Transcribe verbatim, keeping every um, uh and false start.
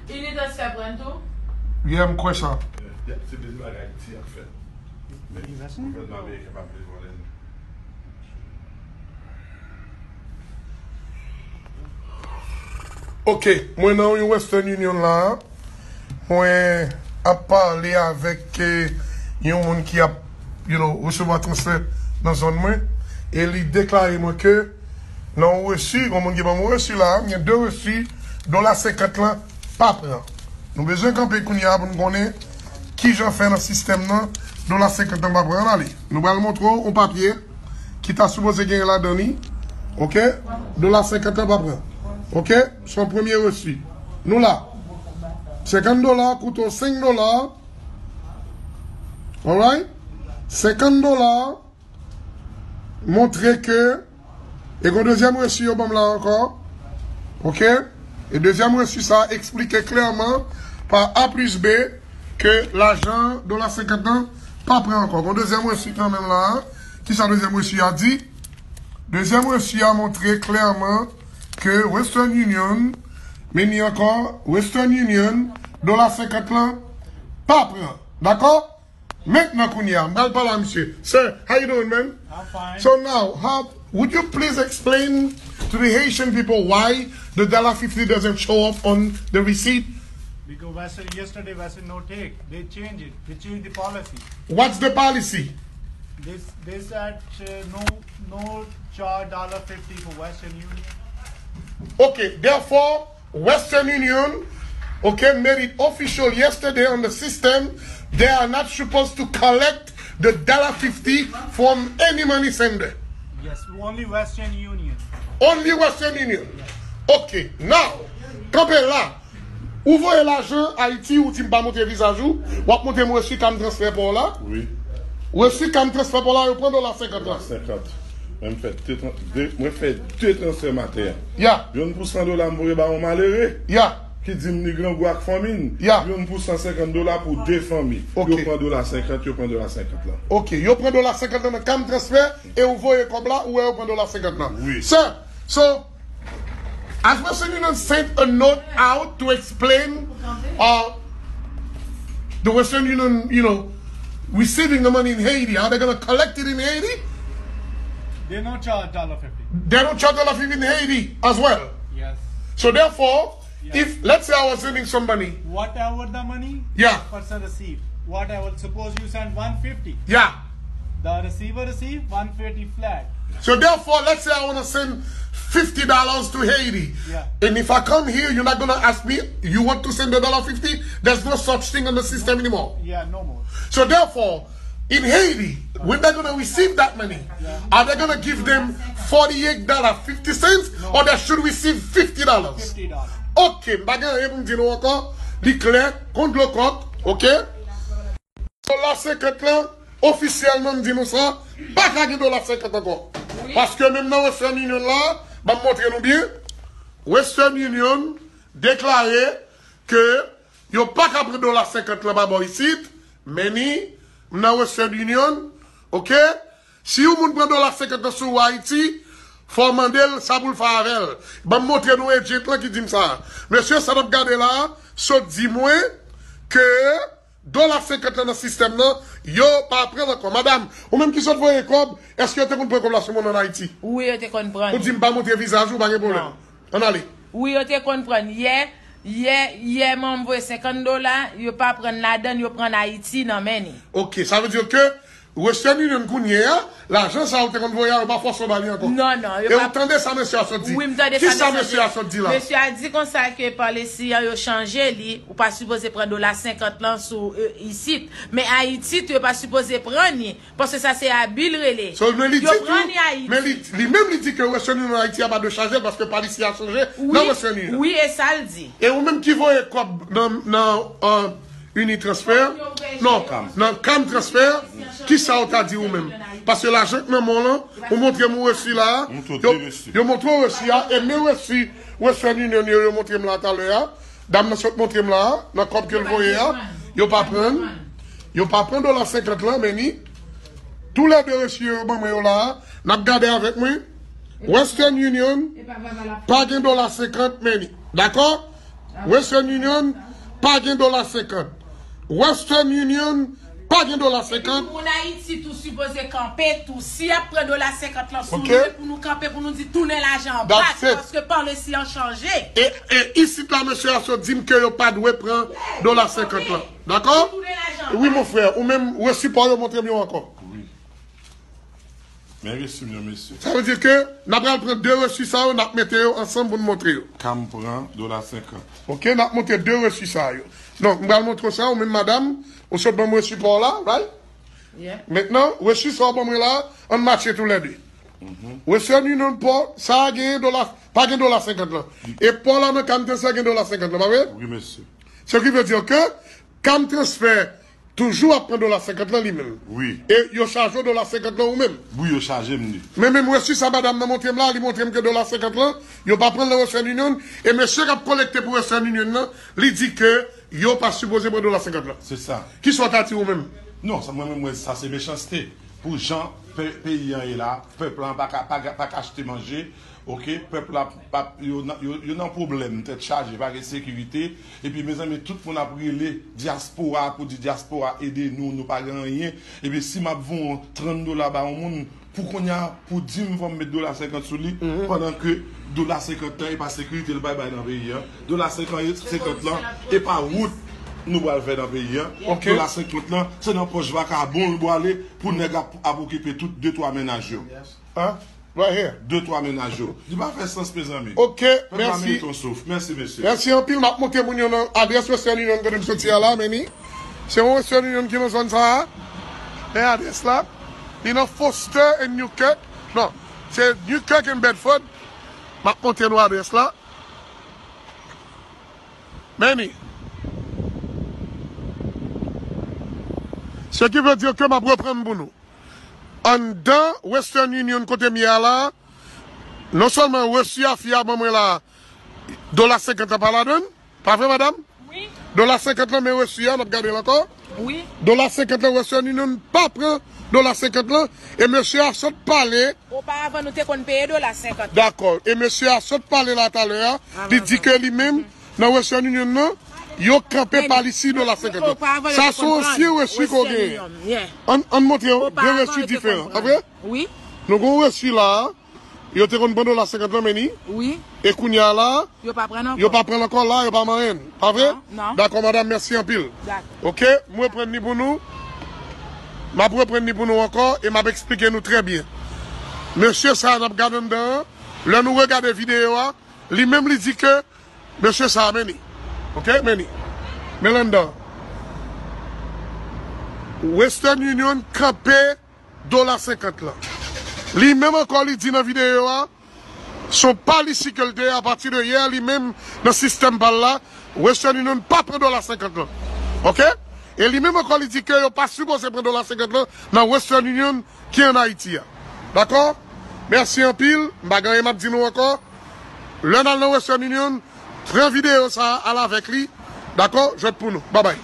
Unitransfer pran l tou? Yeah, m kwè sa. Se de bagay ki ap fèt. Men gouvènman ameriken pa vle vòlè nou. Ok, mwen nan yon Western Union la, mwen ap pale avèk eh, yon moun ki ap you know, resevwa transfè nan zòn mwen, e li deklare mwen ke nan yon resi, yon moun ki ban mwen resi la, m gen de resi, dola senkant lan pa pran. Nou bezwen kanpe kounye a pou n konnen kijan fè nan sistèm nan, dola senkant lan pa pran. Ann ale. Nou pral montre w yon papye ki ta sipoze gen ladan li. Ok? Dola senkant lan pa pran. Ok? Se yon premye resi. Nou la. Senkant dola koute w senk dola. Alright? Senkant dola montre ke e gon dezyèm resi yo ban m la ankò. Ok? E dezyèm resi sa eksplike klèman pa A plis B ke lajan dola senkant lan pa pran ankò. Gon dezyèm resi kanmenm la. Kisa dezyèm resi a di? Dezyèm resi a montre klèman ke Western Union, men ni ankò, Western Union, dola senkant lan pa pran. Dakò? Mentnan kounye a, m pral pale a misye. Sir, how you doing, man? I'm fine. So now, how would you please explain to the Haitian people why the dollar fifty doesn't show up on the receipt? Because Western yesterday Western no take. They change it. They change the policy. What's the policy? They they said uh, no no charge dollar fifty for Western Union. Okay, therefore, Western Union, okay, made it official yesterday on the system. They are not supposed to collect the dollar fifty from any money sender. Yes, only Western Union. Only Western Union. Okay, now, kanpe la. Ou voye lajan Ayiti, ou di m pa montre vizaj ou, w ap montre m resi Cam Transfer pa w la. Wi. Resi Cam Transfer pa w la, yo pran dola senkant lan. Senkant. Mwen fè de tran- de- mwen fè de transfè maten. Ya, Yon pou san dola m voye ba yon malere ya. Ki di m li grangou ak fanmi n. Ya. Yon pou san senkant dola pou de fanmi. Ok. Yo pran dola senkant, yo pran dola senkant lan. Ok, yo pran dola senkant lan nan Cam Transfer e ou voye kòb la, ou wè yo pran dola senkant lan. Wi. Sir, so, as Western Union sent a note out to explain uh, the Western Union, you know, receiving the money in Haiti, are they going to collect it in Haiti? They no charge dollar fifty. They don't charge dollar fifty in Haiti as well. Yes. So therefore, Yeah. if let's say I was sending some money, Whatever the money, Yeah. Person receive. Whatever. Suppose you send one fifty. Yeah. The receiver receive one fifty flat. So therefore, let's say I want to send fifty dollars to Haiti. Yeah. And if I come here, you're not going to ask me, you want to send a dollar fifty? There's no such thing in the system anymore. Yeah, no more. So therefore, in Haiti, when they're going to receive that money, are they going to give them forty-eight dollars fifty cents or they should receive fifty dollars? Fifty dollars. Ok, m pa gen anyen pou m di nou ankò. Li klè, kon dlo kòk, ok? Dola senkant lan, ofisyèlman m di nou sa, pa ka gen dola senkant ankò. Paske menm nan Western Union la, ban m montre nou byen, Western Union deklare ke yo pa ka pran dola senkant lan pa bò isit, men ni m nan Western Union, ok? Si yon moun pran dola senkant lan sou ou Ayiti, fò w mande l sa pou l fè avè l. Ban m montre nou agent lan ki di m sa. Mesye sa n ap gade la a, sot di mwen ke dola senkant lan nan sistèm nan, yo pa pran l ankò. Madanm, ou menm ki sot voye kòb, èske yo te konn pran kòb la sou moun ann Ayiti? Wi, yo te konn pran. Ou di m pa montre vizaj ou, pa gen pwoblèm. Non. Ann ale. Wi, yo te konn pran. Yè, yè, yè, mwen voye senkant dola, yo pa pran ladan, yo pran Ayiti nan men ni. Ok, sa vle di ke Western Union kounye a, lajan sa ou te konn voye a, yo pa fòse w ba li ankò. Non, non, yo E pa- ou tande sa mesye a sot di? Wi, m tande Ki sa sa mesye a sot di la? Mesye a di konsa ke pa lesi an yo chanje li, ou pa sipoze pran dola senkant lan sou euh, isit. Men Ayiti tou, yo pa sipoze pran ni, paske sa se abi l rele. So, men li Yo di pran ni tou, Ayiti. men li, li menm li di ke Western Union Ayiti a pa dwe chaje paske pa li si a chanje Wi, nan Western Union. Wi, e sa l di. E ou menm ki voye kòb nan, nan uh, Unitransfer, non, nan Cam Transfer, ki sa ou ta di ou menm? Paske lajan k nan men w lan, ou montre m ou resi la, Montre yo, w resi. Yo montre w resi a, e men resi Western Union yo, yo montre m la talè a, dam nan sot montre m la, nan kòb ke l voye a, yo pa pran, yo pa pran dola senkant lan, men ni, tou lè de resi yo, yo ban mwen yo la, n ap gade avèk mwen, Western Union, pa gen dola senkant, men ni, dakò? Western Union pa gen dola senkant. Western Union pa gen dola senkant. Epi moun Ayiti tou sipoze kanpe tou. Si y ap pran dola senkant lan sou nou, se pou nou kanpe, pou nou di tounen lajan an bak, paske policy an chanje. E, e isit la, mesye a sot di m ke yo pa dwe pran dola senkant lan. Dakò? Wi, mon frè, ou menm, resi pa w yo, montre m yo ankò. Men resi m yo, mesye. Sa vle di ke n ap pral pran de resi sa yo, n ap mete yo ansanm pou n montre yo. Ka m pran dola senkant. Ok, n ap montre de resi sa yo. Donk, m pral montre w sa, ou menm madanm, ou sot ban m resi pa w la, right? Mentnan, resi sa w ban mwen la, ann matche toulède. Western Union pa w, sa a genyen dola, pa gen dola senkant lan. E pa w la nan Cam Transfer gen dola senkant lan, pa vre? Wi, mesye. Ce qui veut dire que Cam Transfer toujou ap pran dola senkant lan li menm. Wi. E yo chaje w dola senkant lan ou menm. Wi, yo chaje m li. Men menm resi sa madanm nan montre m la, li montre m ke dola senkant lan, yo pa pran l nan Western Union, e mesye k ap kolekte pou Western Union nan, li di ke yo pa sipoze pran dola senkant lan. Se sa. Kisa w ta di ou menm? Non, sa mwen menm, mwen, sa se mechanste. Pou jan pe-, peyi an ye la, pèp lan pa ka, pa ka, pa ka achte manje, ok? Pèp la, pa, yo nan, yo, yo nan pwoblèm, tèt chaje, pa gen sekirite. Epi, mezanmi, tout moun ap rele dyaspora pou di dyaspora ede nou, nou pa gen anyen. Epi, si m ap voye yon trant dola ba yon moun, pou kounye a, pou di m fò m met dola senkant sou li, pandan ke dola senkant lan, e pa sekirite l bay bay nan peyi an. Dola senkant, senkant lan, e pa wout nou pral fè nan peyi an. Ok. Dola senkant lan, se nan pòch vakabon l pwale pou nèg ap, ap okipe tout de twa mennaj yo. Hein? Right here. De twa mennaj yo. Li pa fè sans, mezanmi. Ok, mèsi. Pèp la merite yon souf. Mèsi, mesye. Mèsi anpil. M ap montre moun yo nan adrès Western Union kote m soti a la, Manny. Se yon Western Union ki nan zòn sa a. Men adrès la. Li nan Foster and Newkirk. Non, se Newkirk and Bedford. M ap montre nou adrès la. Manny. Ce qui veut dire que m ap reprann pou nou. Anndan Western Union kote m ye a la, non sèlman resi a fi a ban mwen la, dola senkant lan pa ladan l, pa vre, madanm? Wi. Dola senkant lan, men resi a, n ap gade l ankò. Wi. Dola senkant lan, Western Union pa pran dola senkant lan, e mesye a sot pale. Oparavan, nou te konn peye dola senkant lan. Dakò. E mesye a sot pale la talè a, li di ke li menm, nan Western Union nan, yo kanpe policy dola senkant lan. Sa se yon ansyen resi ke w genyen. Ann, ann montre yo de resi diferan, pa vre? Wi. Nou gen yon resi la a, yo te konn pran dola senkant lan, Manny. Wi. E kounye a la, yo pa pran l ankò. Yo pa pran l ankò la, yo pa manyen l, pa vre? Non, non. Dakò, madanm, mèsi anpil. Dakò. Ok, m reprann li pou nou. M ap reprann li pou nou ankò e m ap eksplike nou trè byen. Mesye sa a n ap gade anndan an, lè nou regade videyo a, li menm li di ke mesye sa a, Manny. Ok, Manny. Men l anndan. Western Union kanpe dola senkant lan. Li menm ankò, li di nan videyo a, se yon policy ke l te, apati de yè, li menm, nan sistèm pa l la, Western Union pa pran dola senkant lan. Ok? E li menm ankò, li di ke yo pa sipoze pran dola senkant lan nan Western Union ki ann Ayiti a. Dakò? Mèsi anpil. M pa gen anyen m ap di nou ankò. Lè n al nan Western Union, pran videyo sa a, al avèk li. Dakò? Jwèt pou nou. Babay.